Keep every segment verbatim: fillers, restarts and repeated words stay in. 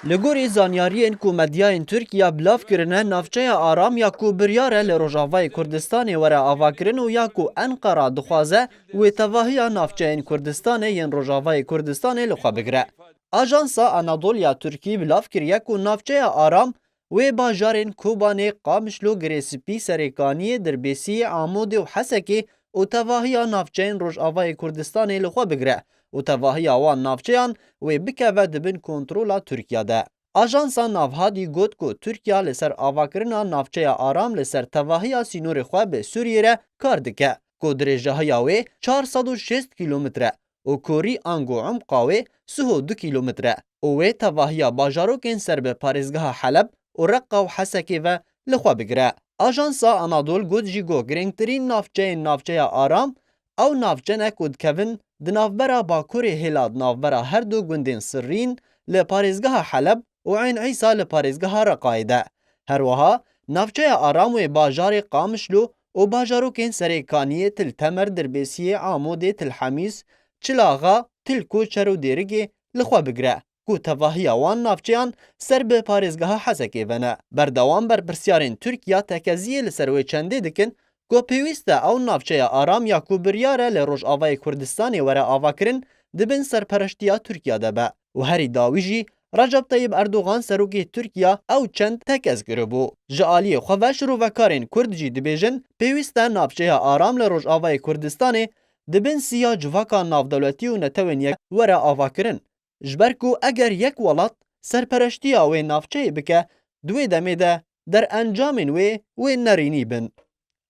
Li gorî zanyariyên ku medyayên Tirk ya bilav kirine, navçeya Aram ya ku biryar e li Rojavayê Kurdistanê were avakirin û ya ku Enqera dixwaze wê tevahiya navçeyên Kurdistanê yên Rojavayê Kurdistanê li xwe bigire. Ajansa Anadolu ya Tirkî bilav kiriye ku navçeya Aram wê bajarên Kobanê, Qamişlo, Girêspî, Serêkaniyê, Dirbêsiyê, Amûdê û Hesekê û tevahiya navçeyên Rojavayê Kurdistanê li xwe bigire û tevahiya wan navçeyan wê bikeve di bin kontrola Tirkiya de. Ajansa Navhadî got ku Tirkiya li ser avakirina navçeya Aram li ser tevahiya sînorê xwe bi Sûriyê re kar dike, ku dirêjahiya wê çar sed û şêst kîlometre û korî ango umqa wê sih û du kîlometre û wê tevahiya bajarokên ser bi parêzgeha Heleb û Reqqa û Hesekê ve li xwe bigire. Ajansa Anadolu got jî ku girîngtirîn navçeyên navçeya Aram ew navçe ne ku dikevin di navbera bakurê hêla di navbera her du gundên Sirrîn li parêzgeha Heleb û Eyn Îsa li parêzgeha Reqayê de. Her wiha navçeya Aram wê bajarê Qamişlo û bajarokên Serêkaniyê, Til Temer, Dirbêsiyê, Amûdê, Til Hemîs, Çil Axa, Til Koçer û Dêrikê li xwe bigire, ku tevahiya wan navçeyan ser bi parêzgeha Hesekê ve ne. Berdewam berpirsyarên Tirkiya tekeziyê li ser wê çendê dikin, ku pêwîst e ew navçeya Aram ya ku biryar e li Rojavayê Kurdistanê were avakirin, di bin serpereştiya Tirkiya de be û herî dawî jî Recep Tayyip Erdogan, serokê Tirkiya, ew çend tekez kiribû. Ji aliyê xwe ve şirovekarên Kurd jî dibêjin, pêwîst e navçeya Aram li Rojavayê Kurdistanê di bin siya civaka navdewletî û Netewên Yek were avakirin. Ji ber ku eger yek welat serpereştiya wê navçeyê bike, di wê demê de derencamên wê wê nerînî bin.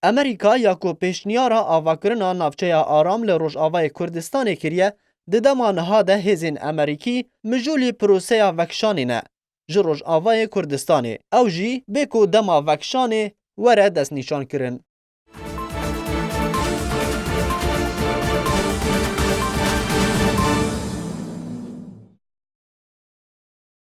Amerîka ya ku pêşniyara avakirina navçeya Aram li Rojavayê Kurdistanê kiriye, di dema niha de hêzên Amerîkî mijûlî proseya vekişanê ne ji Rojavayê Kurdistanê. Ew jî bê ku dema vekişanê were destnîşankirin.